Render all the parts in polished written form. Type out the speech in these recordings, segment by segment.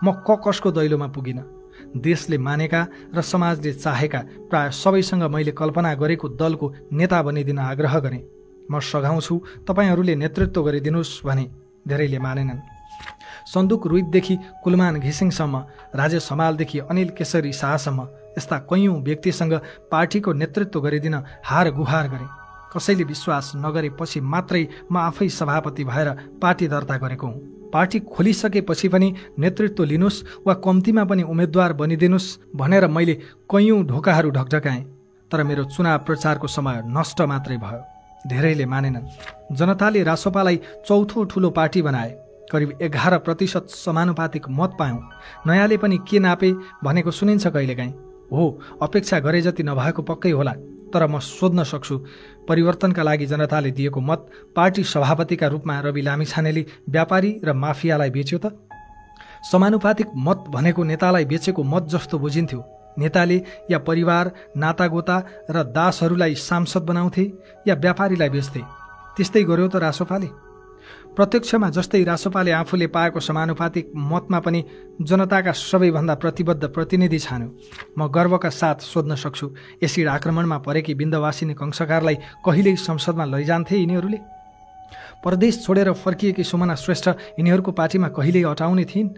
म कसको दैलोमा पुगिन। देशले मानेका र समाजले चाहेका प्राय सबैसँग मैले कल्पना गरेको दलको नेता बनिदिन आग्रह गरेँ। म सघाउँछु, तपाईँहरूले नेतृत्व गरिदिनुहोस् भने धेरैले मानेनन्। सन्दुक रुइतदेखि कुलमान घिसिङसम्म, राजेश हमालदेखि अनिल केशरी शाहसम्म यस्ता कैयौँ व्यक्तिसँग पार्टीको नेतृत्व गरिदिन हार गुहार गरेँ। कसैले विश्वास नगरेपछि मात्रै म आफै सभापति भएर पार्टी दर्ता गरेको हुँ। पार्टी खोलिसकेपछि पनि नेतृत्व लिनुहोस् वा कम्तीमा पनि उम्मेद्वार बनिदिनुहोस् भनेर मैले कैयौँ ढोकाहरू ढकढकाएँ, तर मेरो चुनाव प्रचारको समय नष्ट मात्रै भयो। धेरैले मानेनन्। जनताले रासोपालाई चौथो ठुलो पार्टी बनाए। करिब 11% समानुपातिक मत पायौँ। नयाँले पनि के नापे भनेको सुनिन्छ कहिलेकाहीँ। हो, अपेक्षा गरे जति नभएको पक्कै होला, तर म सोध्न सक्छु, परिवर्तनका लागि जनताले दिएको मत पार्टी सभापतिका रूपमा रवि लामिछानेले व्यापारी र माफियालाई बेच्यो त? समानुपातिक मत भनेको नेतालाई बेचेको मत जस्तो बुझिन्थ्यो। नेताले या परिवार, नातागोता र दासहरूलाई सांसद बनाउँथे या व्यापारीलाई बेच्थे। त्यस्तै गर्यो त रासोपाले। प्रत्यक्षमा जस्तै रासोपाले आफूले पाएको समानुपातिक मतमा पनि जनताका सबैभन्दा प्रतिबद्ध प्रतिनिधि छान्यो। म गर्वका साथ सोध्न सक्छु, एसिड आक्रमणमा परेकी विन्ध्यवासिनी कंसकारलाई कहिल्यै संसदमा लैजान्थे यिनीहरूले? परदेश छोडेर फर्किएकी सुमना श्रेष्ठ यिनीहरूको पार्टीमा कहिल्यै अटाउने थिइन्?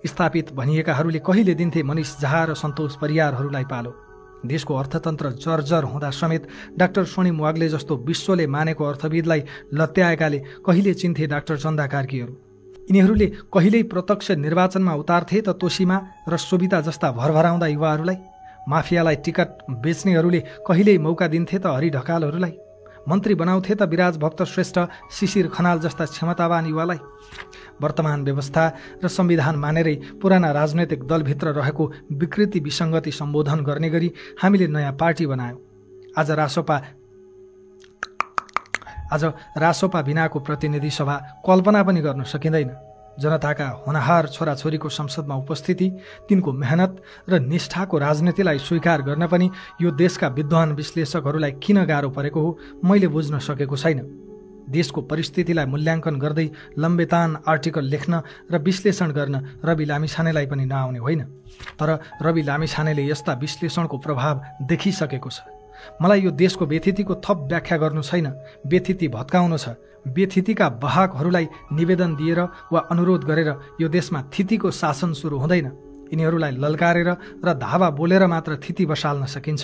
स्थापित भनिएकाहरूले कहिले दिन्थे मनिष झा र सन्तोष परियारहरूलाई पालो? देशको अर्थतन्त्र जर्जर हुँदा समेत डाक्टर स्वर्णिम वाग्ले जस्तो विश्वले मानेको अर्थविदलाई लत्याएकाले कहिले चिन्थे डाक्टर चन्दा कार्कीहरू? यिनीहरूले कहिल्यै प्रत्यक्ष निर्वाचनमा उतार्थे त तोसीमा र सोभिता जस्ता भरभराउँदा युवाहरूलाई? माफियालाई टिकट बेच्नेहरूले कहिल्यै मौका दिन्थे त हरि ढकालहरूलाई? मन्त्री बनाउँथे त विराज भक्त श्रेष्ठ, शिशिर खनाल जस्ता क्षमतावान युवालाई? वर्तमान व्यवस्था र संविधान मानेरै पुराना राजनैतिक दलभित्र रहेको विकृति विसङ्गति सम्बोधन गर्ने गरी हामीले नयाँ पार्टी बनायौँ। आज रासोपा बिनाको प्रतिनिधि सभा कल्पना पनि गर्न सकिँदैन। जनताका होनहार छोराछोरीको संसदमा उपस्थिति, तिनको मेहनत र निष्ठाको राजनीतिलाई स्वीकार गर्न पनि यो देशका विद्वान विश्लेषकहरूलाई किन गाह्रो परेको हो मैले बुझ्न सकेको छैन। देशको परिस्थितिलाई मूल्याङ्कन गर्दै लम्बेतान आर्टिकल लेख्न र विश्लेषण गर्न रवि लामिछानेलाई पनि नआउने होइन, तर रवि लामिछानेले यस्ता विश्लेषणको प्रभाव देखिसकेको छ। मलाई यो देशको व्यथितिको थप व्याख्या गर्नु छैन, व्यथिति भत्काउनु छ। व्यथितिका वाहकहरूलाई निवेदन दिएर वा अनुरोध गरेर यो देशमा थितिको शासन सुरु हुँदैन। यिनीहरूलाई ललकारेर र धावा बोलेर मात्र थिति बसाल्न सकिन्छ।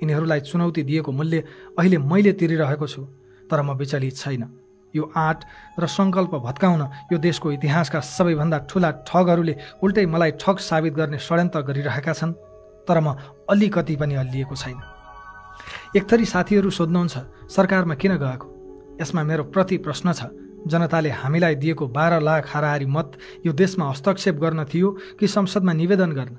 यिनीहरूलाई चुनौती दिएको मूल्य अहिले मैले तिरिरहेको छु, तर म विचलित छैन। यो आँट र सङ्कल्प भत्काउन यो देशको इतिहासका सबैभन्दा ठुला ठगहरूले उल्टै मलाई ठग साबित गर्ने षड्यन्त्र गरिरहेका छन्, तर म अलिकति पनि हल्लिएको छैन। एकथरी साथीहरू सोध्नुहुन्छ, सरकारमा किन गएको? यसमा मेरो प्रति प्रश्न छ, जनताले हामीलाई दिएको 12 लाख हाराहारी मत यो देशमा हस्तक्षेप गर्न थियो कि संसदमा निवेदन गर्न?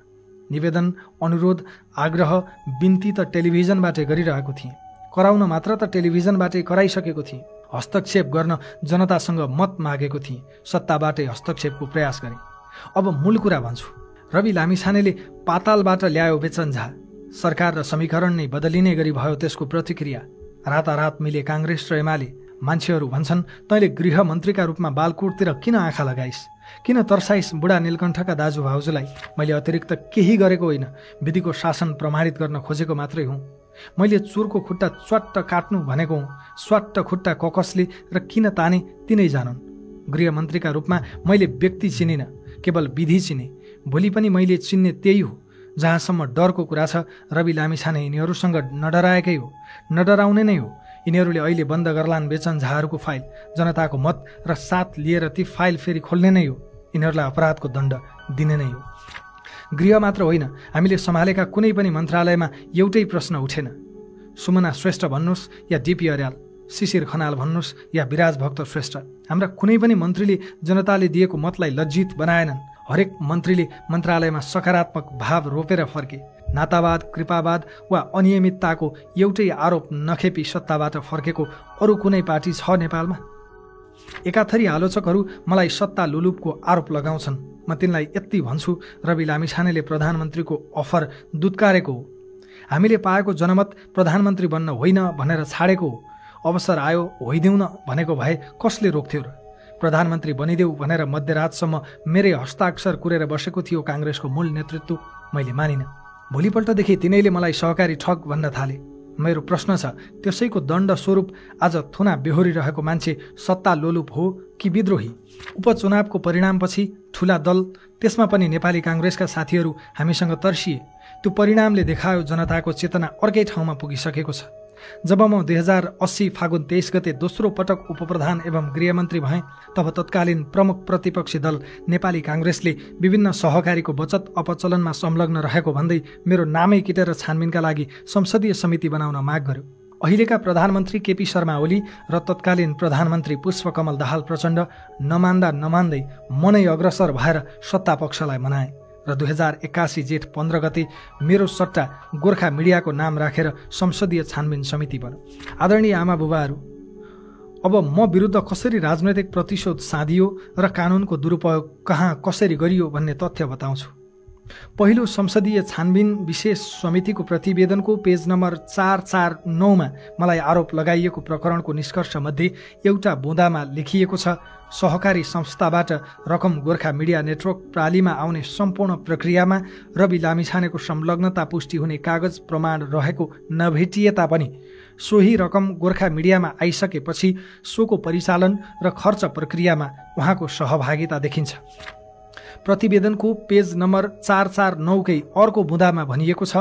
निवेदन, अनुरोध, आग्रह, बिन्ती त टेलिभिजनबाटै गरिरहेको थिएँ। कराउन मात्र त टेलिभिजनबाटै कराइसकेको थिएँ। हस्तक्षेप गर्न जनतासँग मत मागेको थिएँ, सत्ताबाटै हस्तक्षेपको प्रयास गरेँ। अब मूल कुरा भन्छु। रवि लामिछानेले पातालबाट ल्यायो बेचनझा। सरकार र समीकरण नै बदलिने गरी भयो त्यसको प्रतिक्रिया। रातारात मिले काङ्ग्रेस र एमाले। मान्छेहरू भन्छन्, तैँले गृहमन्त्रीका रूपमा बालकोटतिर किन आँखा लगाइस्? किन तर्साइस् बुढा नीलकण्ठका दाजुभाउजूलाई? मैले अतिरिक्त केही गरेको होइन, विधिको शासन प्रमाणित गर्न खोजेको मात्रै हुँ। मैले चोरको खुट्टा च्वाट्ट काट्नु भनेको हुँ। स्वाट्ट खुट्टा ककसले र किन ताने तिनै जानन्। गृहमन्त्रीका रूपमा मैले व्यक्ति चिनिनँ, केवल विधि चिने। भोलि पनि मैले चिन्ने त्यही हो। जहाँसम्म डरको कुरा छ, रवि लामिछाने यिनीहरूसँग नडराएकै हो, नडराउने नै हो। यिनीहरूले अहिले बन्द गर्लान् बेचनझाहरूको फाइल। जनताको मत र साथ लिएर ती फाइल फेरि खोल्ने नै हो। यिनीहरूलाई अपराधको दण्ड दिने नै हो। गृह मात्र होइन, हामीले सम्हालेका कुनै पनि मन्त्रालयमा एउटै प्रश्न उठेन। सुमना श्रेष्ठ भन्नुहोस् या डिपी अर्याल, शिशिर खनाल भन्नुहोस् या विराज भक्त श्रेष्ठ, हाम्रा कुनै पनि मन्त्रीले जनताले दिएको मतलाई लज्जित बनाएनन्। हरेक मन्त्रीले मन्त्रालयमा सकारात्मक भाव रोपेर फर्के। नातावाद, कृपावाद वा अनियमितताको एउटै आरोप नखेपी सत्ताबाट फर्केको अरू कुनै पार्टी छ नेपालमा? एकाथरी आलोचकहरू मलाई सत्ता लुलुपको आरोप लगाउँछन्। म तिनलाई यति भन्छु, रवि लामिछानेले प्रधानमन्त्रीको अफर दुत्कारेको हो। हामीले पाएको जनमत प्रधानमन्त्री बन्न होइन भनेर छाडेको हो। अवसर आयो होइदिउँ न भनेको भए कसले रोक्थ्यो र? प्रधानमन्त्री बनिदेऊ भनेर मध्यरातसम्म मेरै हस्ताक्षर कुरेर बसेको थियो काङ्ग्रेसको मूल नेतृत्व। मैले मानिनँ। भोलिपल्टदेखि तिनैले मलाई सहकारी ठग भन्न थाले। मेरो प्रश्न छ, त्यसैको दण्ड स्वरूप आज थुना बेहोरिरहेको मान्छे सत्ता लोलुप हो कि विद्रोही? उपचुनावको परिणामपछि ठुला दल, त्यसमा पनि नेपाली काङ्ग्रेसका साथीहरू हामीसँग तर्सिए। त्यो परिणामले देखायो जनताको चेतना अर्कै ठाउँमा पुगिसकेको छ। जब म 2080 फागुन 23 गते दोस्रो पटक उपप्रधान एवं गृहमन्त्री भएँ, तब तत्कालीन प्रमुख प्रतिपक्षी दल नेपाली काङ्ग्रेसले विभिन्न सहकारीको बचत अपचलनमा संलग्न रहेको भन्दै मेरो नामै किटेर छानबिनका लागि संसदीय समिति बनाउन माग गर्यो। अहिलेका प्रधानमन्त्री केपी शर्मा ओली र तत्कालीन प्रधानमन्त्री पुष्पकमल दाहाल प्रचण्ड नमान्दै मनै अग्रसर भएर सत्ता पक्षलाई मनाए र 2081 जेठ 15 गते मेरो सट्टा गोर्खा मिडियाको नाम राखेर संसदीय छानबिन समिति बन्यो। आदरणीय आमा बुबाहरू, अब म विरुद्ध कसरी राजनैतिक प्रतिशोध साधियो र कानुनको दुरुपयोग कहाँ कसरी गरियो भन्ने तथ्य बताउँछु। पहिलो संसदीय छानबिन विशेष समितिको प्रतिवेदनको पेज नम्बर 449मा मलाई आरोप लगाइएको प्रकरणको निष्कर्षमध्ये एउटा बुँदामा लेखिएको छ, सहकारी संस्थाबाट रकम गोर्खा मिडिया नेटवर्क प्रालीमा आउने सम्पूर्ण प्रक्रियामा रवि लामिछानेको संलग्नता पुष्टि हुने कागज प्रमाण रहेको नभेटिए तापनि सोही रकम गोर्खा मिडियामा आइसकेपछि सोको परिचालन र खर्च प्रक्रियामा उहाँको सहभागिता देखिन्छ। प्रतिवेदनको पेज नम्बर 449कै अर्को बुँदामा भनिएको छ,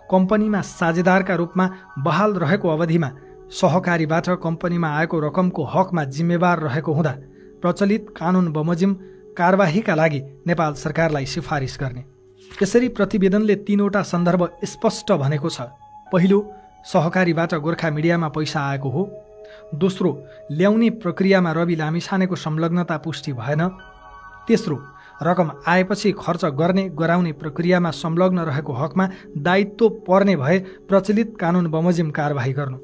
कम्पनीमा साझेदारका रूपमा बहाल रहेको अवधिमा सहकारीबाट कम्पनीमा आएको रकमको हकमा जिम्मेवार रहेको हुँदा प्रचलित कानुन बमोजिम कारबाहीका लागि नेपाल सरकारलाई सिफारिस गर्ने। यसरी प्रतिवेदनले तीनवटा सन्दर्भ स्पष्ट भनेको छ। पहिलो, सहकारीबाट गोर्खा मिडियामा पैसा आएको हो। दोस्रो, ल्याउने प्रक्रियामा रवि लामिछानेको संलग्नता पुष्टि भएन। तेस्रो, रकम आएपछि खर्च गर्ने गराउने प्रक्रियामा संलग्न रहेको हकमा दायित्व पर्ने भए प्रचलित कानुन बमोजिम कारबाही गर्नु।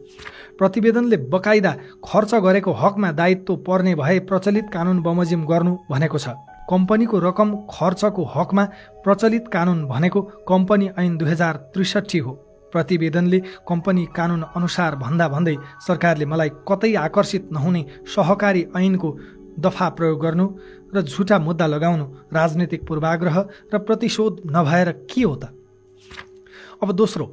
प्रतिवेदनले बकाइदा खर्च गरेको हकमा दायित्व पर्ने भए प्रचलित कानुन बमोजिम गर्नु भनेको छ। कम्पनीको रकम खर्चको हकमा प्रचलित कानुन भनेको कम्पनी ऐन 2063 हो। प्रतिवेदनले कम्पनी कानुन अनुसार भन्दै सरकारले मलाई कतै आकर्षित नहुने सहकारी ऐनको दफा प्रयोग गर्नु र झुटा मुद्दा लगाउनु राजनीतिक पूर्वाग्रह र प्रतिशोध नभएर के हो त? अब दोस्रो,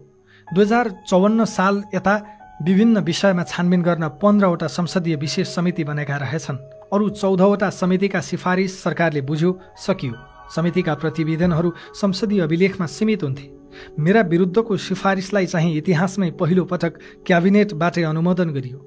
2054 साल यता विभिन्न विषयमा छानबिन गर्न 15वटा संसदीय विशेष समिति बनेका रहेछन्। अरू 14वटा समितिका सिफारिस सरकारले बुझ्यो, सकियो। समितिका प्रतिवेदनहरू संसदीय अभिलेखमा सीमित हुन्थे। मेरा विरुद्धको सिफारिसलाई चाहिँ इतिहासमै पहिलो पटक क्याबिनेटबाटै अनुमोदन गरियो।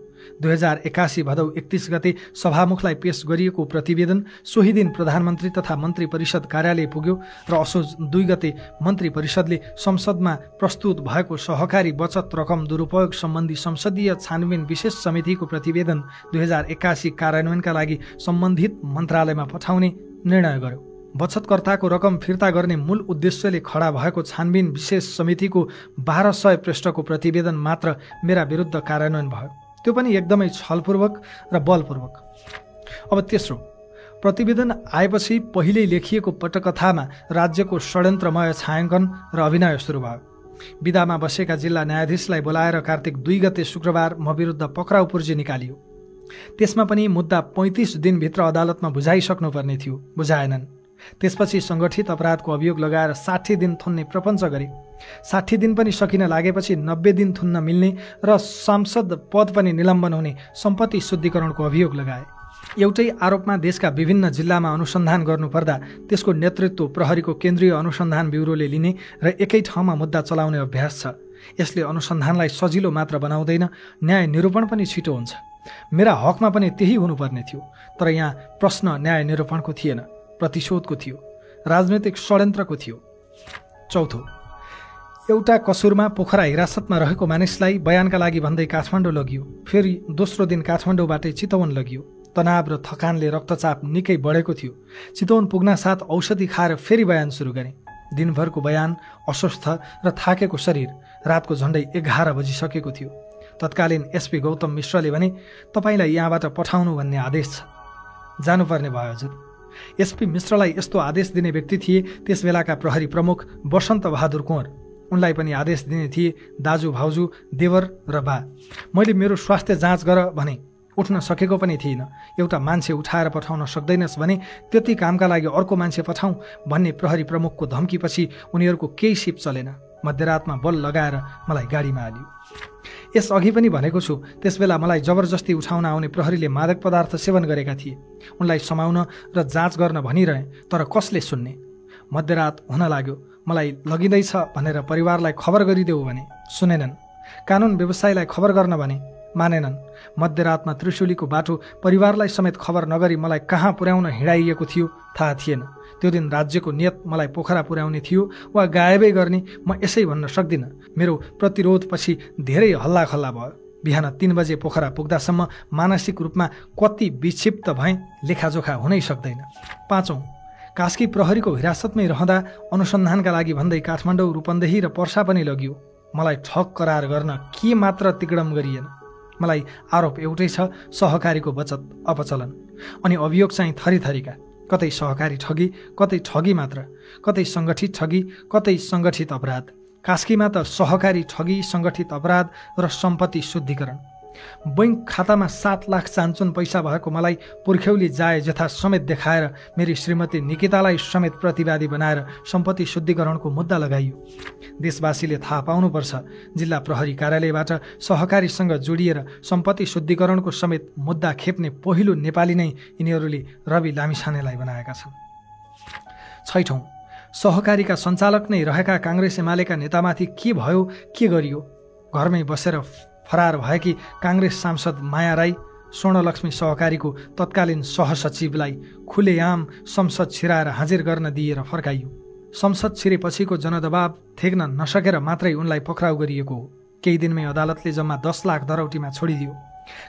2081 भदौ 31 गते सभामुखलाई पेश गरिएको प्रतिवेदन सोही दिन प्रधानमन्त्री तथा मन्त्री परिषद कार्यालय पुग्यो र असोज 2 गते मन्त्री परिषदले संसदमा प्रस्तुत भएको सहकारी बचत रकम दुरुपयोग सम्बन्धी संसदीय छानबिन विशेष समितिको प्रतिवेदन 2081 कार्यान्वयनका लागि सम्बन्धित मन्त्रालयमा पठाउने निर्णय गर्यो। बचतकर्ताको रकम फिर्ता गर्ने मूल उद्देश्यले खडा भएको छानबिन विशेष समितिको 1200 पृष्ठको प्रतिवेदन मात्र मेरा विरुद्ध कार्यान्वयन भयो, त्यो पनि एकदमै छलपूर्वक र बलपूर्वक। अब तेस्रो, प्रतिवेदन आएपछि पहिल्यै लेखिएको पटकथामा राज्यको षड्यन्त्रमय छायाङ्कन र अभिनय सुरु भयो। विदामा बसेका जिल्ला न्यायाधीशलाई बोलाएर कार्तिक 2 गते शुक्रबार म विरुद्ध पक्राउ पूर्जी निकालियो। त्यसमा पनि मुद्दा 35 दिनभित्र अदालतमा बुझाइसक्नुपर्ने थियो, बुझाएनन्। त्यसपछि सङ्गठित अपराधको अभियोग लगाएर 60 दिन थुन्ने प्रपञ्च गरे। 60 दिन पनि सकिन लागेपछि 90 दिन थुन्न मिल्ने र सांसद पद पनि निलम्बन हुने सम्पत्ति शुद्धिकरणको अभियोग लगाए। एउटै आरोपमा देशका विभिन्न जिल्लामा अनुसन्धान गर्नुपर्दा त्यसको नेतृत्व प्रहरीको केन्द्रीय अनुसन्धान ब्युरोले लिने र एकै ठाउँमा मुद्दा चलाउने अभ्यास छ। यसले अनुसन्धानलाई सजिलो मात्र बनाउँदैन, न्याय निरूपण पनि छिटो हुन्छ। मेरा हकमा पनि त्यही हुनुपर्ने थियो, तर यहाँ प्रश्न न्याय निरूपणको थिएन, प्रतिशोधको थियो, राजनैतिक षड्यन्त्रको थियो। चौथो, एउटा कसुरमा पोखरा हिरासतमा रहेको मानिसलाई बयानका लागि भन्दै काठमाडौँ लगियो। फेरि दोस्रो दिन काठमाडौँबाटै चितवन लगियो। तनाव र थकानले रक्तचाप निकै बढेको थियो। चितवन पुग्न साथ औषधि खाएर फेरि बयान सुरु गरेँ। दिनभरको बयान, अस्वस्थ र थाकेको शरीर, रातको झन्डै 11 बजिसकेको थियो। तत्कालीन एसपी गौतम मिश्रले भने, तपाईलाई यहाँबाट पठाउनु भन्ने आदेश छ, जानुपर्ने भयो हजुर। एसपी मिश्रलाई यस्तो आदेश दिने व्यक्ति थिए त्यस बेलाका प्रहरी प्रमुख बसन्त बहादुर कुँवर। उनलाई पनि आदेश दिने थिए दाजु, भाउजू, देवर र बा। मैले मेरो स्वास्थ्य जाँच गर भने उठ्न सकेको पनि थिइनँ। एउटा मान्छे उठाएर पठाउन सक्दैनस् भने त्यति कामका लागि अर्को मान्छे पठाउँ भन्ने प्रहरी प्रमुखको धम्कीपछि उनीहरूको केही सिप चलेन। मध्यरातमा बल लगाएर मलाई गाडीमा हाल्यो। यसअघि पनि भनेको छु, त्यसबेला मलाई जबरजस्ती उठाउन आउने प्रहरीले मादक पदार्थ सेवन गरेका थिए। उनलाई समाउन र जाँच गर्न भनिरहे, तर कसले सुन्ने? मध्यरात हुन लाग्यो। मलाई लगिँदैछ भनेर परिवारलाई खबर गरिदेऊ भने सुनेनन्। कानुन व्यवसायीलाई खबर गर्न भने मानेनन्। मध्यरातमा त्रिशुलीको बाटो परिवारलाई समेत खबर नगरी मलाई कहाँ पुर्याउन हिँडाइएको थियो थाहा थिएन। त्यो दिन राज्यको नियत मलाई पोखरा पुर्याउने थियो वा गायबै गर्ने म यसै भन्न सक्दिनँ। मेरो प्रतिरोधपछि धेरै हल्लाखल्ला भयो। बिहान 3 बजे पोखरा पुग्दासम्म मानसिक रूपमा कति विक्षिप्त भएँ लेखाजोखा हुनै सक्दैन। 5औं, कास्की प्रहरीको हिरासतमै रहँदा अनुसन्धानका लागि भन्दै काठमाडौँ, रूपन्देही र पर्सा पनि लगियो। मलाई ठग करार गर्न के मात्र तिगडम गरिएन। मलाई आरोप एउटै छ, सहकारीको बचत अपचलन। अनि अभियोग चाहिँ थरीथरीका, कतै सहकारी ठगी, कतै ठगी मात्र, कतै सङ्गठित ठगी, कतै सङ्गठित अपराध। कास्कीमा त सहकारी ठगी, सङ्गठित अपराध र सम्पत्ति शुद्धिकरण। बैंक खातामा 7 लाख चान्चुन पैसा भएको मलाई पुर्ख्यौली जाय जथा समेत देखाएर मेरी श्रीमती निकितालाई समेत प्रतिवादी बनाएर सम्पत्ति शुद्धिकरणको मुद्दा लगाइयो। देशवासीले थाहा पाउनुपर्छ, जिल्ला प्रहरी कार्यालयबाट सहकारीसँग जोडिएर सम्पत्ति शुद्धिकरणको समेत मुद्दा खेप्ने पहिलो नेपाली नै यिनीहरूले रवि लामिछानेलाई बनाएका छन्। 6औं, सहकारीका सञ्चालक नै रहेका काङ्ग्रेस एमालेका नेतामाथि के भयो, के गरियो? घरमै बसेर फरार भएकी काङ्ग्रेस सांसद माया राई स्वर्णलक्ष्मी सहकारीको तत्कालीन सहसचिवलाई खुलेआम संसद छिराएर हाजिर गर्न दिएर फर्काइयो। संसद छिरेपछिको जनदबाब थेग्न नसकेर मात्रै उनलाई पक्राउ गरिएको हो। केही दिनमै अदालतले जम्मा 10 लाख दरौटीमा छोडिदियो।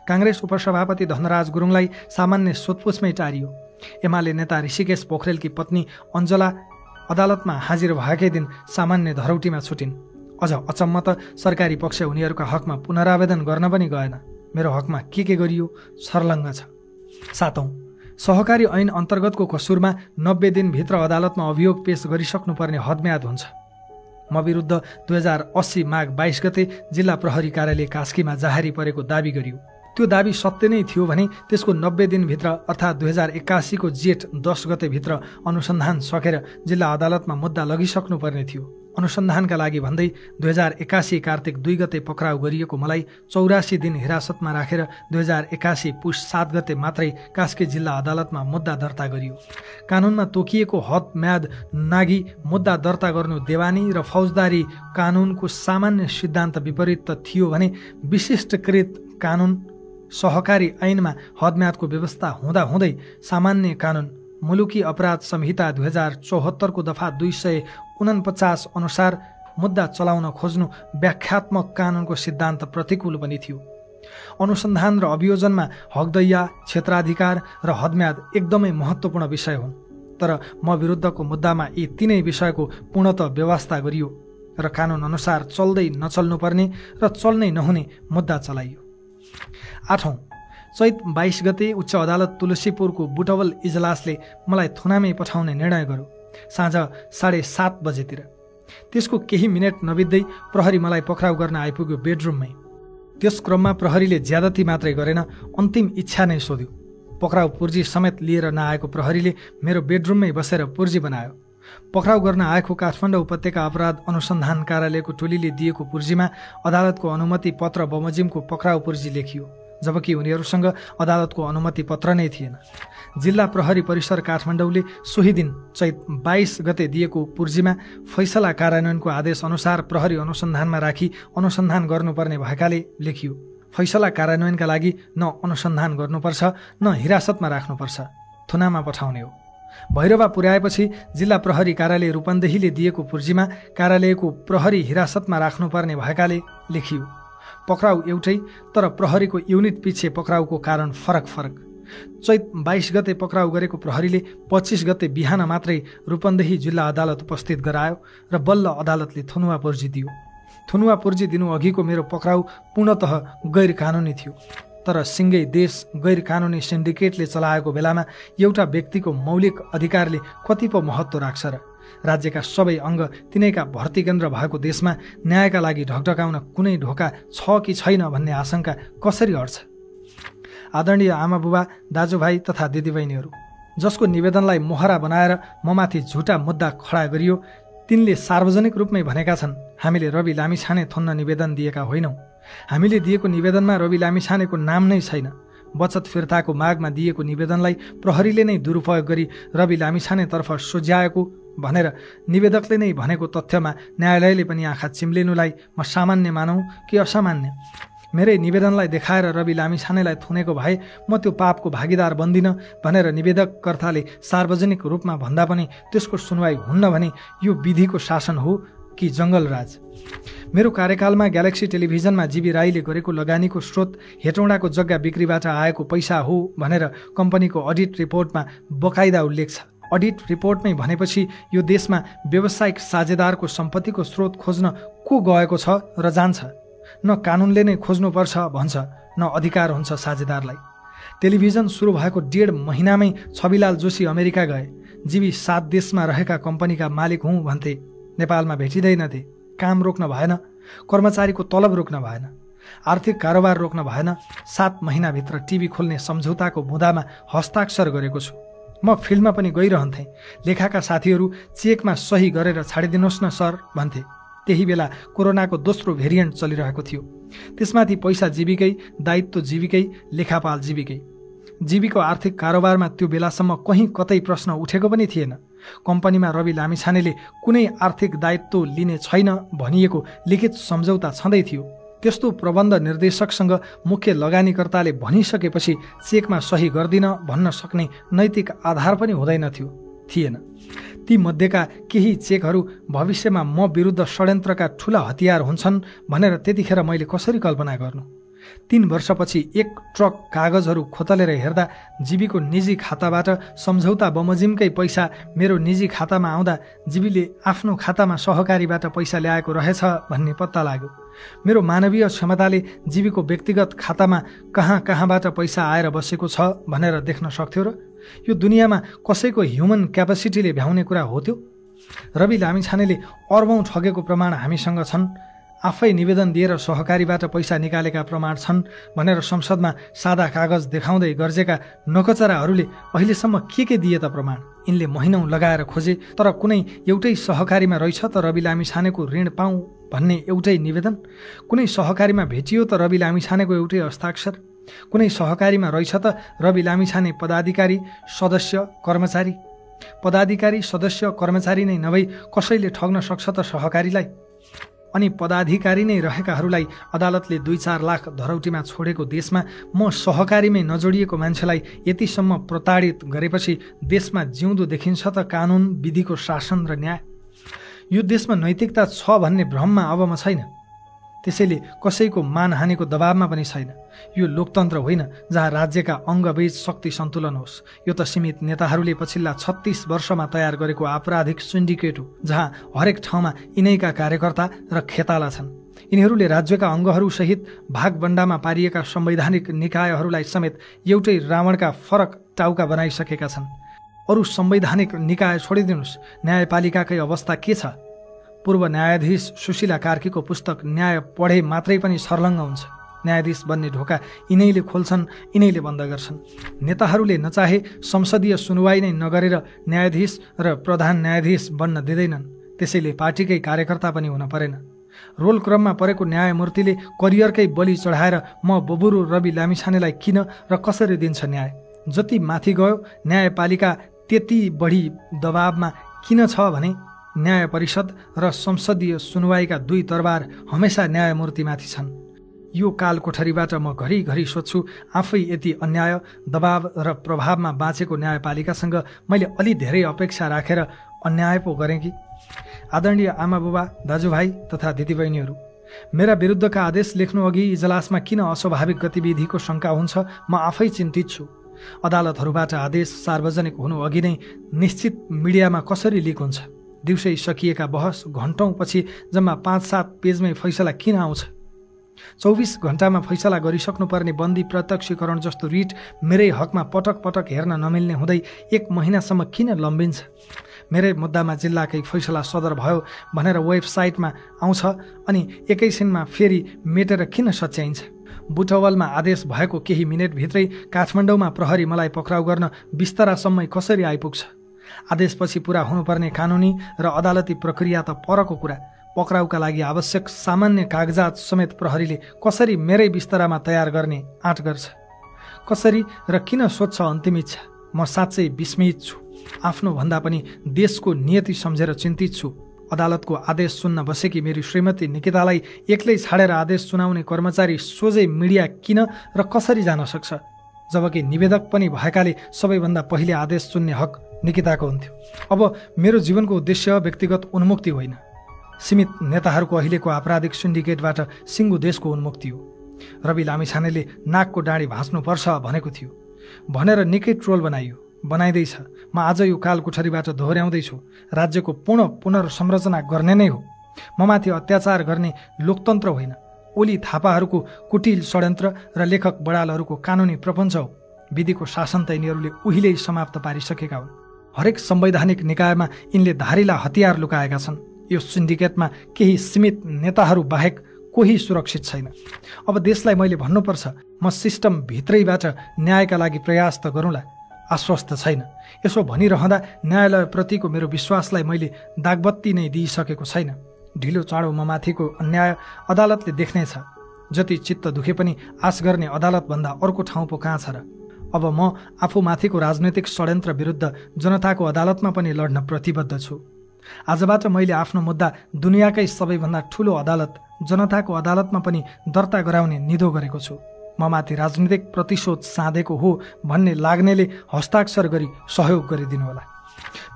काङ्ग्रेस उपसभापति धनराज गुरुङलाई सामान्य सोधपुछमै टारियो। एमाले नेता ऋषिकेश पोखरेलकी पत्नी अञ्जला अदालतमा हाजिर भएकै दिन सामान्य धरौटीमा छुटिन्। अझ अचम्म त सरकारी पक्ष उनीहरूका हकमा पुनरावेदन गर्न पनि गएन। मेरो हकमा के गरियो छर्लङ्ग छ। 7औं, सहकारी ऐन अन्तर्गतको कसुरमा 90 दिनभित्र अदालतमा अभियोग पेश गरिसक्नुपर्ने हदम्याद हुन्छ। म विरुद्ध 2080 माघ 22 गते जिल्ला प्रहरी कार्यालय कास्कीमा जाहेरी परेको दाबी गरियो। त्यो दाबी सत्य नै थियो भने त्यसको 90 दिनभित्र अर्थात् 2081 को जेठ 10 गतेभित्र अनुसन्धान सकेर जिल्ला अदालतमा मुद्दा लगिसक्नुपर्ने थियो। अनुसन्धानका लागि भन्दै 2081 कार्तिक 2 गते पक्राउ गरिएको मलाई 84 दिन हिरासतमा राखेर 2081 पुष 7 गते मात्रै कास्की जिल्ला अदालतमा मुद्दा दर्ता गरियो। कानुनमा तोकिएको हद म्याद नागी मुद्दा दर्ता गर्नु देवानी र फौजदारी कानुनको सामान्य सिद्धान्त विपरीत त थियो भने विशिष्टकृत कानुन सहकारी ऐनमा हदम्यादको व्यवस्था हुँदाहुँदै सामान्य कानुन मुलुकी अपराध संहिता 2074 को दफा 249 अनुसार मुद्दा चलाउन खोज्नु व्याख्यात्मक कानुनको सिद्धान्त प्रतिकूल पनि थियो। अनुसन्धान र अभियोजनमा हकदैया, क्षेत्राधिकार र हदम्याद एकदमै महत्त्वपूर्ण विषय हुन्। तर म विरुद्धको मुद्दामा यी तीनै विषयको पूर्णतः व्यवस्था गरियो र कानुन अनुसार चल्दै नचल्नुपर्ने र चल्नै नहुने मुद्दा चलाइयो। 8औं, चैत 22 गते उच्च अदालत तुलसीपुरको बुटवल इजलासले मलाई थुनामै पठाउने निर्णय गर्यो। साँझ 7:30 बजेतिर। त्यसको केही मिनेट नबित्दै प्रहरी मलाई पक्राउ गर्न आइपुग्यो बेडरुममै। त्यस क्रममा प्रहरीले ज्यादती मात्रै गरेन, अन्तिम इच्छा नै सोध्यो। पक्राउ पुर्जी समेत लिएर नआएको प्रहरीले मेरो बेडरुममै बसेर पुर्जी बनायो। पक्राउ गर्न आएको काठमाडौँ उपत्यका अपराध अनुसन्धान कार्यालयको टोलीले दिएको पुर्जीमा अदालतको अनुमति पत्र बमोजिमको पक्राउ पुर्जी लेखियो, जबकि उनीहरूसँग अदालतको अनुमति पत्र नै थिएन। जिल्ला प्रहरी परिसर काठमाडौँले सोही दिन चैत 22 गते दिएको पुर्जीमा फैसला कार्यान्वयनको आदेश अनुसार प्रहरी अनुसन्धानमा राखी अनुसन्धान गर्नुपर्ने भएकाले लेखियो। फैसला कार्यान्वयनका लागि न अनुसन्धान गर्नुपर्छ न हिरासतमा राख्नुपर्छ, थुनामा पठाउने हो। भैरवा पुर्याएपछि जिल्ला प्रहरी कार्यालय रूपन्देहीले दिएको पुर्जीमा कार्यालयको प्रहरी हिरासतमा राख्नुपर्ने भएकाले लेखियो। पक्राउ एउटै, तर प्रहरीको युनिट पछि पक्राउको कारण फरक फरक। चैत 22 गते पक्राउ गरेको प्रहरीले 25 गते बिहान मात्रै रूपन्देही जिल्ला अदालत उपस्थित गरायो र बल्ल अदालतले थुनुवा पुर्जी दियो। थुनुवा पुर्जी दिनु अघिको मेरो पक्राउ पूर्णतः गैर कानुनी थियो। तर सिङ्गै देश गैर कानुनी सिन्डिकेटले चलाएको बेलामा एउटा व्यक्तिको मौलिक अधिकारले कति पो महत्त्व राख्छ र? राज्यका सबै अङ्ग तिनैका भर्ती केन्द्र भएको देशमा न्यायका लागि ढकढकाउन कुनै ढोका छ कि छैन भन्ने आशंका कसरी अड्छ? आदरणीय आमाबुबा, दाजुभाइ तथा दिदीबहिनीहरू, जसको निवेदनलाई मोहरा बनाएर ममाथि झुटा मुद्दा खडा गरियो, तिनले सार्वजनिक रूपमै भनेका छन्, हामीले रवि लामिछाने थुन्न निवेदन दिएका होइनौँ। हामीले दिएको निवेदनमा रवि लामिछानेको नाम नै छैन। बचत फिर्ताको मागमा दिएको निवेदनलाई प्रहरीले नै दुरुपयोग गरी रवि लामिछानेतर्फ सोझ्याएको भनेर निवेदकले नै भनेको तथ्यमा न्यायालयले पनि आँखा चिम्लिनुलाई म सामान्य मानौँ कि असामान्य? मेरै निवेदनलाई देखाएर रवि लामिछानेलाई थुनेको भए म त्यो पापको भागीदार बन्दिनँ भनेर निवेदककर्ताले सार्वजनिक रूपमा भन्दा पनि त्यसको सुनवाई हुन्न भने यो विधिको शासन हो कि जङ्गलराज? मेरो कार्यकालमा ग्यालेक्सी टेलिभिजनमा जीबी राईले गरेको लगानीको स्रोत हेटौँडाको जग्गा बिक्रीबाट आएको पैसा हो भनेर कम्पनीको अडिट रिपोर्टमा बकाइदा उल्लेख छ। अडिट रिपोर्टमै भनेपछि यो देशमा व्यावसायिक साझेदारको सम्पत्तिको स्रोत खोज्न को गएको छ र जान्छ? न कानुनले नै खोज्नुपर्छ भन्छ, न अधिकार हुन्छ साझेदारलाई। टेलिभिजन सुरु भएको 1.5 महिनामै छविलाल जोशी अमेरिका गए। जीबी 7 देशमा रहेका कम्पनीका मालिक हुँ भन्थे। नेपालमा भेटिँदैनथे। काम रोक्न भएन, कर्मचारीको तलब रोक्न भएन, आर्थिक कारोबार रोक्न भएन। 7 महिनाभित्र टिभी खोल्ने सम्झौताको बुँदामा हस्ताक्षर गरेको छु। म फिल्डमा पनि गइरहन्थेँ। लेखाका साथीहरू चेकमा सही गरेर छाडिदिनुहोस् न सर भन्थे। त्यही बेला कोरोनाको दोस्रो भेरिएन्ट चलिरहेको थियो। त्यसमाथि पैसा जीविकै, दायित्व जीविकै, लेखापाल जीविकै। जीवीको आर्थिक कारोबारमा त्यो बेलासम्म कहीँ कतै प्रश्न उठेको पनि थिएन। कम्पनीमा रवि लामिछानेले कुनै आर्थिक दायित्व लिने छैन भनिएको लिखित सम्झौता छँदै थियो। त्यस्तो प्रबन्ध निर्देशकसँग मुख्य लगानीकर्ताले भनिसकेपछि चेकमा सही गर्दिन भन्न सक्ने नैतिक आधार पनि थिएन। ती मध्येका केही चेकहरू भविष्यमा म विरुद्ध षड्यन्त्रका ठूला हतियार हुन्छन् भनेर त्यतिखेर मैले कसरी कल्पना गर्नु? 3 वर्षपछि 1 ट्रक कागजहरू खोतलेर हेर्दा जीवीको निजी खाताबाट सम्झौता बमोजिमकै पैसा मेरो निजी खातामा आउँदा जीवीले आफ्नो खातामा सहकारीबाट पैसा ल्याएको रहेछ भन्ने पत्ता लाग्यो। मेरो मानवीय क्षमताले जीवीको व्यक्तिगत खातामा कहाँबाट पैसा आएर बसेको छ भनेर देख्न सक्थ्यो र? यो दुनियाँमा कसैको ह्युमन क्यापासिटीले भ्याउने कुरा हो त्यो? रवि लामिछानेले अर्बौं ठगेको प्रमाण हामीसँग छन्। आफै निवेदन दिएर सहकारीबाट पैसा निकालेका प्रमाण छन् भनेर संसदमा सादा कागज देखाउँदै गर्जेका नकचराहरूले अहिलेसम्म के दिए त प्रमाण? यिनले महिनौं लगाएर खोजे तर कुनै एउटै सहकारीमा रहेछ त रवि लामिछानेको ऋण पाऊँ भन्ने एउटै निवेदन? कुनै सहकारीमा भेटियो त रवि लामिछानेको एउटै हस्ताक्षर? कुनै सहकारीमा रहेछ त रवि लामिछाने पदाधिकारी, सदस्य, कर्मचारी? पदाधिकारी, सदस्य, कर्मचारी नै नभई कसैले ठग्न सक्छ त सहकारीलाई? अनि पदाधिकारी नै रहेकाहरूलाई अदालतले 2-4 लाख धरौटीमा छोडेको देशमा म सहकारीमै नजोडिएको मान्छेलाई यतिसम्म प्रताडित गरेपछि देशमा जिउँदो देखिन्छ त कानुन, विधिको शासन र न्याय? यो देशमा नैतिकता छ भन्ने भ्रममा अब म छैन। त्यसैले कसैको मानहानिको दबावमा पनि छैन। यो लोकतन्त्र होइन जहाँ राज्यका अङ्गबीच शक्ति सन्तुलन होस्। यो त सीमित नेताहरूले पछिल्ला 36 वर्षमा तयार गरेको आपराधिक सिन्डिकेट हो जहाँ हरेक ठाउँमा यिनैका कार्यकर्ता र खेताला छन्। यिनीहरूले राज्यका अङ्गहरूसहित भागबण्डामा पारिएका संवैधानिक निकायहरूलाई समेत एउटै रावणका फरक टाउका बनाइसकेका छन्। अरू संवैधानिक निकाय छोडिदिनुहोस्, न्यायपालिकाकै अवस्था के छ? पूर्व न्यायाधीश सुशीला कार्कीको पुस्तक न्याय पढे मात्रै पनि सर्लङ्ग हुन्छ। न्यायाधीश बन्ने ढोका यिनैले खोल्छन्, यिनैले बन्द गर्छन्। नेताहरूले नचाहे संसदीय सुनवाई नै नगरेर न्यायाधीश र प्रधान न्यायाधीश बन्न दिँदैनन्। त्यसैले पार्टीकै कार्यकर्ता पनि हुन परेन। रोल क्रममा परेको न्यायमूर्तिले करियरकै बलि चढाएर म बबुरु रवि लामिछानेलाई किन र कसरी दिन्छ न्याय? जति माथि गयो न्यायपालिका त्यति बढी दबावमा किन छ भने न्याय परिषद र संसदीय सुनवाईका 2 तरबार हमेसा न्यायमूर्तिमाथि छन्। यो काल कोठरीबाट म घरिघरि सोध्छु, आफै यति अन्याय, दबाव र प्रभावमा बाँचेको न्यायपालिकासँग मैले अलि धेरै अपेक्षा राखेर अन्याय पो गरेँ कि? आदरणीय आमाबुबा, दाजुभाइ तथा दिदीबहिनीहरू, मेरा विरुद्धका आदेश लेख्नु अघि इजलासमा किन अस्वाभाविक गतिविधिको शङ्का हुन्छ म आफै चिन्तित छु। अदालतहरूबाट आदेश सार्वजनिक हुनु अघि नै निश्चित मिडियामा कसरी लिक हुन्छ? दिउँसै सकिएका बहस घण्टौँपछि जम्मा 5-7 पेजमै फैसला किन आउँछ? 24 घण्टामा फैसला गरिसक्नुपर्ने बन्दी प्रत्यक्षीकरण जस्तो रिट मेरै हकमा पटक पटक हेर्न नमिल्ने हुँदै 1 महिनासम्म किन लम्बिन्छ? मेरै मुद्दामा जिल्लाकै फैसला सदर भयो भनेर वेबसाइटमा आउँछ अनि एकैछिनमा फेरि मेटेर किन सच्याइन्छ? बुटवलमा आदेश भएको केही मिनेटभित्रै काठमाडौँमा प्रहरी मलाई पक्राउ गर्न बिस्तरासम्मै कसरी आइपुग्छ? आदेशपछि पुरा हुनुपर्ने कानुनी र अदालती प्रक्रिया त परको कुरा, पक्राउका लागि आवश्यक सामान्य कागजात समेत प्रहरीले कसरी मेरै बिस्तरामा तयार गर्ने आँट गर्छ? कसरी र किन सोध्छ अन्तिम इच्छा? म साँच्चै विस्मित छु। आफ्नो भन्दा पनि देशको नियति सम्झेर चिन्तित छु। अदालतको आदेश सुन्न बसेकी मेरी श्रीमती निकितालाई एक्लै छाडेर आदेश सुनाउने कर्मचारी सोझै मिडिया किन र कसरी जान सक्छ? जबकि निवेदक पनि भएकाले सबैभन्दा पहिले आदेश सुन्ने हक निकिताको हुन्थ्यो। अब मेरो जीवनको उद्देश्य व्यक्तिगत उन्मुक्ति होइन, सीमित नेताहरूको अहिलेको आपराधिक सिन्डिकेटबाट सिङ्गो देशको उन्मुक्ति हो। रवि लामिछानेले नाकको डाँडी भाँच्नुपर्छ भनेको थियो भनेर निकै ट्रोल बनाइयो, बनाइँदैछ। म आज यो कालकोठरीबाट दोहोर्याउँदैछु, राज्यको पूर्ण पुनर्संरचना गर्ने नै हो। ममाथि अत्याचार गर्ने लोकतन्त्र होइन, ओली थापाहरूको कुटिल षड्यन्त्र र लेखक बडालहरूको कानुनी प्रपञ्च हो। विधिको शासन त यिनीहरूले उहिल्यै समाप्त पारिसकेका हुन्। हरेक संवैधानिक निकायमा यिनले धारिला हतियार लुकाएका छन्। यो सिन्डिकेटमा केही सीमित नेताहरू बाहेक कोही सुरक्षित छैन। अब देशलाई मैले भन्नुपर्छ, म सिस्टम भित्रैबाट न्यायका लागि प्रयास त गरौँला, आश्वस्त छैन। यसो भनिरहँदा न्यायालयप्रतिको मेरो विश्वासलाई मैले दागबत्ती नै दिइसकेको छैन। ढिलो चाँडो म माथिको अन्याय अदालतले देख्नेछ। जति चित्त दुखे पनि आश गर्ने अदालतभन्दा अर्को ठाउँ पो कहाँ छ र? अब म आफूमाथिको राजनैतिक षड्यन्त्र विरुद्ध जनताको अदालतमा पनि लड्न प्रतिबद्ध छु। आजबाट मैले आफ्नो मुद्दा दुनियाँकै सबैभन्दा ठुलो अदालत जनताको अदालतमा पनि दर्ता गराउने निधो गरेको छु। ममाथि राजनीतिक प्रतिशोध साँधेको हो भन्ने लाग्नेले हस्ताक्षर गरी सहयोग गरिदिनुहोला।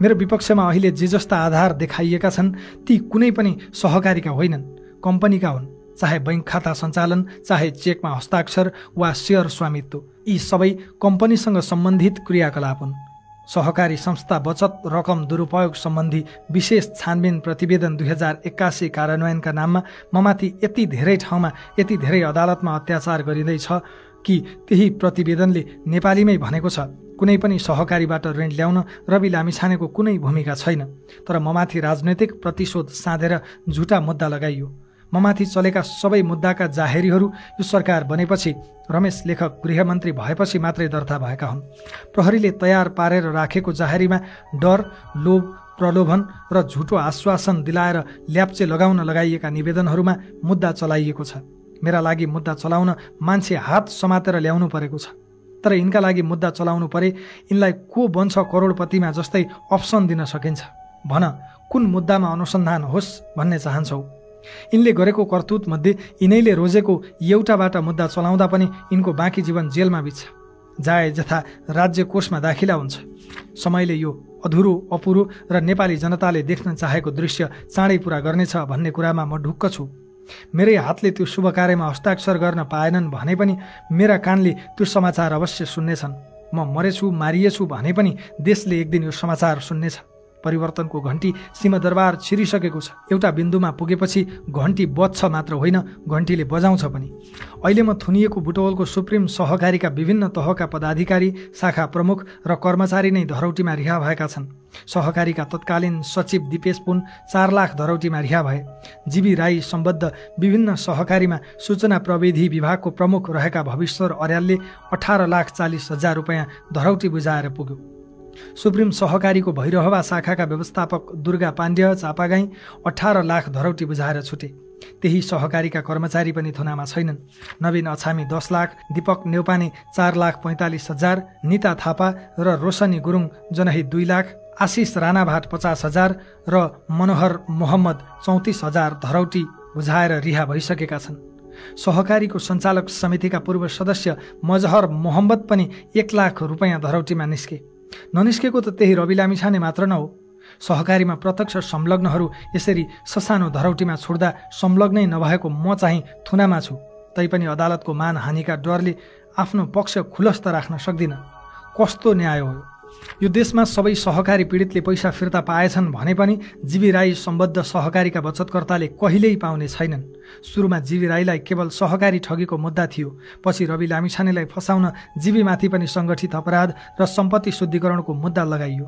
मेरो विपक्षमा अहिले जे जस्ता आधार देखाइएका छन् ती कुनै पनि सहकारीका होइनन्, कम्पनीका हुन्। चाहे बैंक खाता सञ्चालन, चाहे चेकमा हस्ताक्षर वा सेयर स्वामित्व, यी सबै कम्पनीसँग सम्बन्धित क्रियाकलाप हुन्। सहकारी संस्था बचत रकम दुरुपयोग सम्बन्धी विशेष छानबिन प्रतिवेदन 2081 कार्यान्वयनका नाममा ममाथि यति धेरै ठाउँमा, यति धेरै अदालतमा अत्याचार गरिँदैछ कि त्यही प्रतिवेदनले नेपालीमै भनेको छ, कुनै पनि सहकारीबाट ऋण ल्याउन रवि लामिछानेको कुनै भूमिका छैन। तर ममाथि राजनैतिक प्रतिशोध साँधेर झुटा मुद्दा लगाइयो। ममाथि चलेका सबै मुद्दाका जाहेरीहरू यो सरकार बनेपछि, रमेश लेखक गृहमन्त्री भएपछि मात्रै दर्ता भएका हुन्। प्रहरीले तयार पारेर राखेको जाहेरीमा डर, लोभ, प्रलोभन र झुटो आश्वासन दिलाएर ल्याप्चे लगाउन लगाइएका निवेदनहरूमा मुद्दा चलाइएको छ। मेरा लागि मुद्दा चलाउन मान्छे हात समातेर ल्याउनु परेको छ। तर यिनका लागि मुद्दा चलाउनु परे यिनलाई को बन्छ करोडपतिमा जस्तै अप्सन दिन सकिन्छ? भन, कुन मुद्दामा अनुसन्धान होस् भन्ने चाहन्छौ? यिनले गरेको करतुत मध्ये यिनैले रोजेको एउटाबाट मुद्दा चलाउँदा पनि यिनको बाँकी जीवन जेलमा बित्छ, जाय जथा राज्य कोषमा दाखिला हुन्छ। समयले यो अधुरो, अपुरो र नेपाली जनताले देख्न चाहेको दृश्य चाँडै पुरा गर्नेछ भन्ने कुरामा म ढुक्क छु। मेरै हातले त्यो शुभ कार्यमा हस्ताक्षर गर्न पाएनन् भने पनि मेरा कानले त्यो समाचार अवश्य सुन्नेछन्। म मरेछु, मारिएछु भने पनि देशले एक दिन यो समाचार सुन्नेछ। परिवर्तनको घन्टी सिंहदरबार छिरिसकेको छ। एउटा बिन्दुमा पुगेपछि घन्टी बज्छ मात्र होइन, घन्टीले बजाउँछ पनि। अहिले म थुनिएको बुटवलको सुप्रिम सहकारीका विभिन्न तहका पदाधिकारी, शाखा प्रमुख र कर्मचारी नै धरौटीमा रिहा भएका छन्। सहकारीका तत्कालीन सचिव दिपेश पुन 4 लाख धरौटीमा रिहा भए। जीबी राई सम्बद्ध विभिन्न सहकारीमा सूचना प्रविधि विभागको प्रमुख रहेका भविश्वर अर्यालले 18,40,000 रुपैयाँ धरौटी बुझाएर पुग्यो। सुप्रिम सहकारीको भैरहवा शाखाका व्यवस्थापक दुर्गा पाण्ड्य चापागाई 18 लाख धरौटी बुझाएर छुटे। त्यही सहकारीका कर्मचारी पनि थुनामा छैनन्। नवीन अछामी 10 लाख, दीपक नेउपाने 4,45,000, निता थापा र रोशनी गुरुङ जनही 2 लाख, आशिष राणाभाट 50,000 र मनोहर मोहम्मद 34,000 धरौटी बुझाएर रिहा भइसकेका छन्। सहकारीको सञ्चालक समितिका पूर्व सदस्य मजहर मोहम्मद पनि 1 लाख रुपैयाँ धरौटीमा निस्के। ननिस्केको त त्यही रवि लामिछाने मात्र न हो। सहकारीमा प्रत्यक्ष संलग्नहरू यसरी ससानो धरौटीमा छोड्दा संलग्नै नभएको म चाहिँ थुनामा छु। तैपनि अदालतको मानहानिका डरले आफ्नो पक्ष खुलस्त राख्न सक्दिनँ। कस्तो न्याय हो यो? देशमा सबै सहकारी पीडितले पैसा फिर्ता पाएछन् भने पनि जीबी राई सम्बद्ध सहकारीका बचतकर्ताले कहिल्यै पाउने छैनन्। सुरुमा जीबी राईलाई केवल सहकारी ठगीको मुद्दा थियो। पछि रवि लामिछानेलाई फसाउन जीबीमाथि पनि सङ्गठित अपराध र सम्पत्ति शुद्धिकरणको मुद्दा लगाइयो।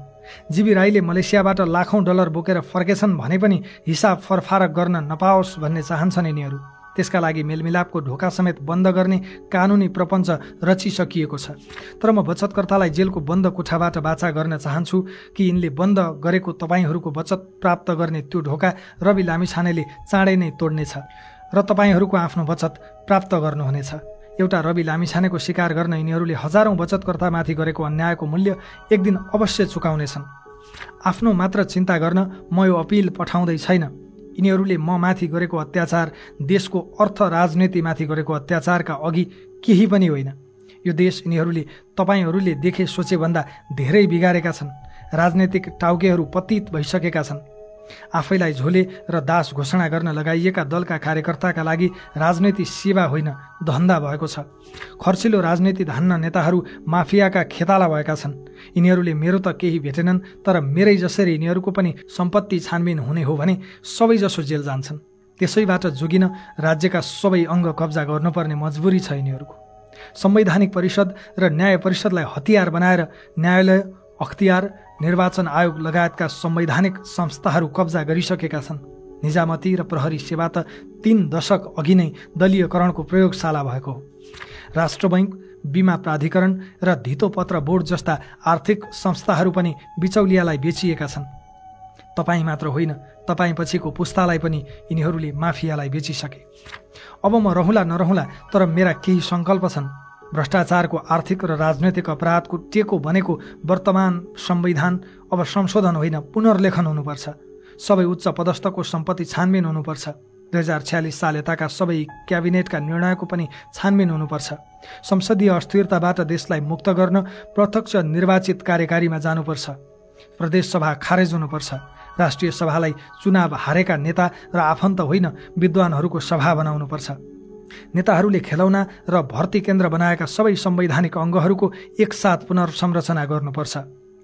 जीबी राईले मलेसियाबाट लाखौं डलर बोकेर फर्केछन् भने पनि हिसाब फरफारक गर्न नपाओस् भन्ने चाहन्छन् यिनीहरू। त्यसका लागि मेलमिलापको ढोका समेत बन्द गर्ने कानुनी प्रपञ्च रचिसकिएको छ। तर म बचतकर्तालाई जेलको बन्द कोठाबाट बाचा गर्न चाहन्छु कि यिनले बन्द गरेको तपाईँहरूको बचत प्राप्त गर्ने त्यो ढोका रवि लामिछानेले चाँडै नै तोड्नेछ र तपाईँहरूको आफ्नो बचत प्राप्त गर्नुहुनेछ। एउटा रवि लामिछानेको शिकार गर्न यिनीहरूले हजारौँ बचतकर्तामाथि गरेको अन्यायको मूल्य एक दिन अवश्य चुकाउनेछन्। आफ्नो मात्र चिन्ता गर्न म यो अपिल पठाउँदै छैन। यिनीहरूले म माथि गरेको अत्याचार देशको अर्थ राजनीतिमाथि गरेको अत्याचारका अघि केही पनि होइन। यो देश यिनीहरूले तपाईँहरूले देखे सोचेभन्दा धेरै बिगारेका छन्। राजनैतिक टाउकेहरू पतित भइसकेका छन्। आफैलाई झोले र दास घोषणा गर्न लगाइएका दलका कार्यकर्ताका लागि राजनीति सेवा होइन, धन्दा भएको छ। खर्चिलो राजनीति धान्न नेताहरू माफियाका खेताला भएका छन्। यिनीहरूले मेरो त केही भेटेनन्, तर मेरै जसरी यिनीहरूको पनि सम्पत्ति छानबिन हुने हो भने सबैजसो जेल जान्छन्। त्यसैबाट जोगिन राज्यका सबै अङ्ग कब्जा गर्नुपर्ने मजबुरी छ यिनीहरूको। संवैधानिक परिषद र न्याय परिषदलाई हतियार बनाएर न्यायालय, अख्तियार, निर्वाचन आयोग लगायतका संवैधानिक संस्थाहरू कब्जा गरिसकेका छन्। निजामती र प्रहरी सेवा त 3 दशक अघि नै दलीयकरणको प्रयोगशाला भएको हो। राष्ट्र बैंक, बीमा प्राधिकरण र धितोपत्र बोर्ड जस्ता आर्थिक संस्थाहरू पनि बिचौलियालाई बेचिएका छन्। तपाईँ मात्र होइन, तपाईँ पछिको पुस्तालाई पनि यिनीहरूले माफियालाई बेचिसके। अब म रहँला नरहँला, तर मेरा केही सङ्कल्प छन्। भ्रष्टाचारको आर्थिक र राजनैतिक अपराधको टेको बनेको वर्तमान संविधान अब संशोधन होइन, पुनर्लेखन हुनुपर्छ। सबै उच्च पदस्थको सम्पत्ति छानबिन हुनुपर्छ। 2046 साल यताका सबै क्याबिनेटका निर्णयको पनि छानबिन हुनुपर्छ। संसदीय अस्थिरताबाट देशलाई मुक्त गर्न प्रत्यक्ष निर्वाचित कार्यकारीमा जानुपर्छ। प्रदेश सभा खारेज हुनुपर्छ। राष्ट्रिय सभालाई चुनाव हारेका नेता र आफन्त होइन, विद्वानहरूको सभा बनाउनुपर्छ। नेताहरूले खेलौना र भर्ती केन्द्र बनाएका सबै संवैधानिक अङ्गहरूको एकसाथ पुनर्संरचना गर्नुपर्छ।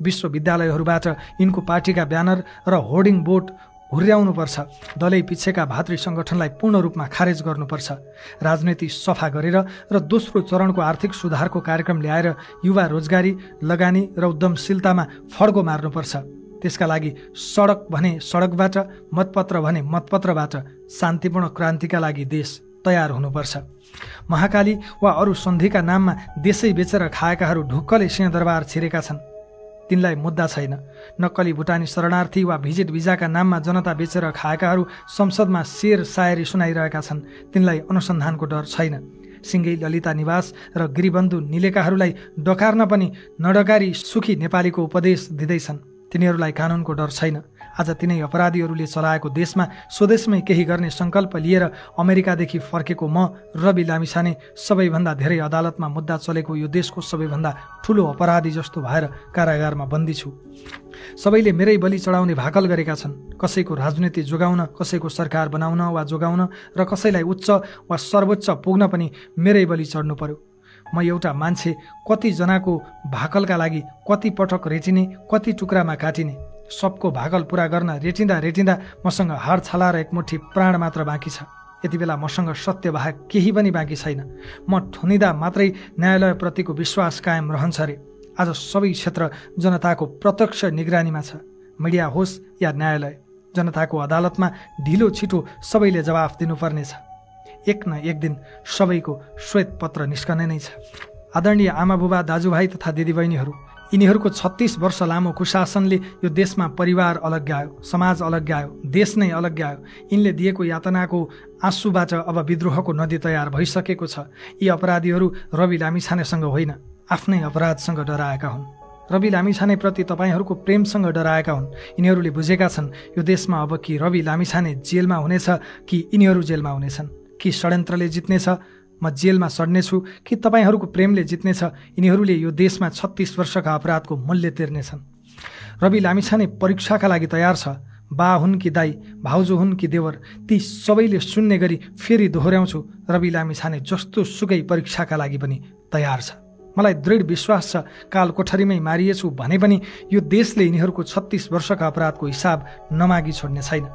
विश्वविद्यालयहरूबाट यिनको पार्टीका ब्यानर र होर्डिङ बोर्ड हुर्याउनुपर्छ। दलै पिछेका भातृ सङ्गठनलाई पूर्ण रूपमा खारेज गर्नुपर्छ। राजनीति सफा गरेर र दोस्रो चरणको आर्थिक सुधारको कार्यक्रम ल्याएर युवा रोजगारी, लगानी र उद्यमशीलतामा फड्को मार्नुपर्छ। त्यसका लागि सडक भने सडकबाट, मतपत्र भने मतपत्रबाट शान्तिपूर्ण क्रान्तिका लागि देश तयार हुनुपर्छ। महाकाली वा अरू सन्धिका नाममा देशै बेचेर खाएकाहरू ढुक्कले सिंहदरबार छिरेका छन्। तिनलाई मुद्दा छैन। नक्कली भुटानी शरणार्थी वा भिजिट भिजाका नाममा जनता बेचेर खाएकाहरू संसदमा शेर सायरी सुनाइरहेका छन्। तिनलाई अनुसन्धानको डर छैन। सिङ्गै ललिता निवास र गिरिबन्धु निलेकाहरूलाई डकार्न पनि नडकारी सुखी नेपालीको उपदेश दिँदैछन्। तिनीहरूलाई कानुनको डर छैन। आज तिनै अपराधीहरूले चलाएको देशमा स्वदेशमै केही गर्ने सङ्कल्प लिएर अमेरिकादेखि फर्केको म रवि लामिछाने सबैभन्दा धेरै अदालतमा मुद्दा चलेको यो देशको सबैभन्दा ठुलो अपराधी जस्तो भएर कारागारमा बन्दी छु। सबैले मेरै बलि चढाउने भाकल गरेका छन्। कसैको राजनीति जोगाउन, कसैको सरकार बनाउन वा जोगाउन र कसैलाई उच्च वा सर्वोच्च पुग्न पनि मेरै बलि चढ्नु पर्यो। म एउटा मान्छे कतिजनाको भाकलका लागि कति पटक रेटिने, कति टुक्रामा काटिने। सबको भाकल पुरा गर्न रेटिँदा रेटिँदा मसँग हाड छाला र एकमुठी प्राण मात्र बाँकी छ। यति बेला मसँग सत्य बाहेक केही पनि बाँकी छैन। म ठुनिँदा मात्रै न्यायालयप्रतिको विश्वास कायम रहन्छ रे। आज सबै क्षेत्र जनताको प्रत्यक्ष निगरानीमा छ। मिडिया होस् या न्यायालय, जनताको अदालतमा ढिलो छिटो सबैले जवाफ दिनुपर्नेछ। एक न एक दिन सबैको श्वेत पत्र निस्कने नै छ। आदरणीय आमा बुबा, दाजुभाइ तथा दिदीबहिनीहरू, यिनीहरूको 36 वर्ष लामो कुशासनले यो देशमा परिवार अलग्यायो, समाज अलग्यायो, देश नै अलग्यायो। यिनले दिएको यातनाको आँसुबाट अब विद्रोहको नदी तयार भइसकेको छ। यी अपराधीहरू रवि लामिछानेसँग होइन, आफ्नै अपराधसँग डराएका हुन्। रवि लामिछानेप्रति तपाईँहरूको प्रेमसँग डराएका हुन्। यिनीहरूले बुझेका छन् यो देशमा अब कि रवि लामिछाने जेलमा हुनेछ कि यिनीहरू जेलमा हुनेछन्। कि षड्यन्त्रले जित्नेछ, म जेलमा सड्नेछु, कि तपाईँहरूको प्रेमले जित्नेछ, यिनीहरूले यो देशमा 36 वर्षका अपराधको मूल्य तिर्नेछन्। रवि लामिछाने परीक्षाका लागि तयार छ। बा हुन् कि दाई, भाउजू हुन् कि देवर, ती सबैले सुन्ने गरी फेरि दोहोऱ्याउँछु, रवि लामिछाने जस्तो सुकै परीक्षाका लागि पनि तयार छ। मलाई दृढ विश्वास छ काल कोठरीमै मारिएछु भने पनि यो देशले यिनीहरूको 36 वर्षका अपराधको हिसाब नमागी छोड्ने छैन।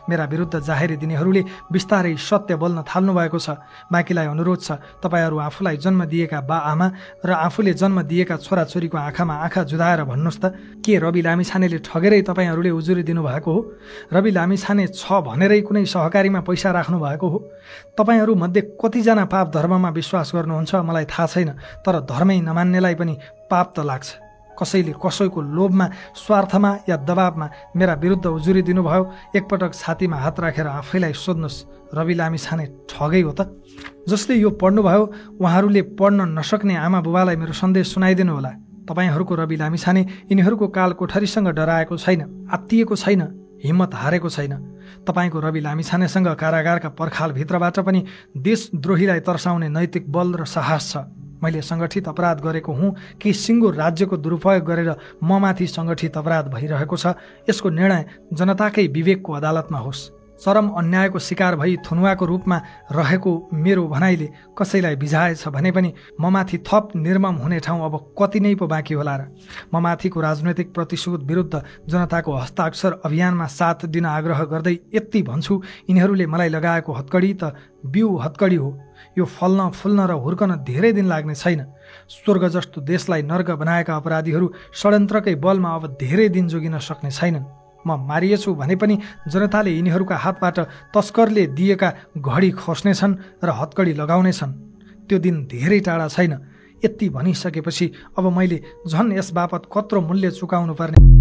मेरा विरुद्ध जाहेरी दिनेहरूले बिस्तारै सत्य बोल्न थाल्नु भएको छ। बाँकीलाई अनुरोध छ, तपाईँहरू आफूलाई जन्म दिएका बा आमा र आफूले जन्म दिएका छोराछोरीको आँखामा आँखा जुधाएर भन्नुहोस् त, के रवि लामिछानेले ठगेरै तपाईँहरूले उजुरी दिनुभएको हो? रवि लामिछाने छ भनेरै कुनै सहकारीमा पैसा राख्नु भएको हो? तपाईँहरू मध्ये कतिजना पाप धर्ममा विश्वास गर्नुहुन्छ मलाई थाहा छैन, तर धर्मै नमान्नेलाई पनि पाप त लाग्छ। कसैले कसैको लोभमा, स्वार्थमा या दबावमा मेरा विरुद्ध उजुरी दिनुभयो? एकपटक छातीमा हात राखेर आफैलाई सोध्नुहोस्, रवि लामिछाने ठगै हो त? जसले यो पढ्नुभयो उहाँहरूले पढ्न नसक्ने आमा बुबालाई मेरो सन्देश सुनाइदिनु होला। तपाईँहरूको रवि लामिछाने यिनीहरूको काल कोठरीसँग डराएको छैन, आत्तिएको छैन, हिम्मत हारेको छैन। तपाईँको रवि लामिछानेसँग कारागारका पर्खालभित्रबाट पनि देशद्रोहीलाई तर्साउने नैतिक बल र साहस छ। मैले सङ्गठित अपराध गरेको हुँ कि सिङ्गो राज्यको दुरुपयोग गरेर ममाथि सङ्गठित अपराध भइरहेको छ, यसको निर्णय जनताकै विवेकको अदालतमा होस्। चरम अन्यायको शिकार भई थुनुवाको रूपमा रहेको मेरो भनाइले कसैलाई बिझाएछ भने पनि ममाथि थप निर्मम हुने ठाउँ अब कति नै पो बाँकी होला र? ममाथिको राजनैतिक प्रतिशोध विरुद्ध जनताको हस्ताक्षर अभियानमा साथ दिन आग्रह गर्दै यति भन्छु, यिनीहरूले मलाई लगाएको हत्कडी त बिउ हत्कडी हो। यो फल्न फुल्न र हुर्कन धेरै दिन लाग्ने छैन। स्वर्ग जस्तो देशलाई नर्क बनाएका अपराधीहरू षड्यन्त्रकै बलमा अब धेरै दिन जोगिन सक्ने छैनन्। म मारिएछु भने पनि जनताले यिनीहरूका हातबाट तस्करले दिएका घडी खोस्नेछन् र हत्कडी लगाउनेछन्। त्यो दिन धेरै टाढा छैन। यति भनिसकेपछि अब मैले झन् यस बापत कत्रो मूल्य चुकाउनु पर्ने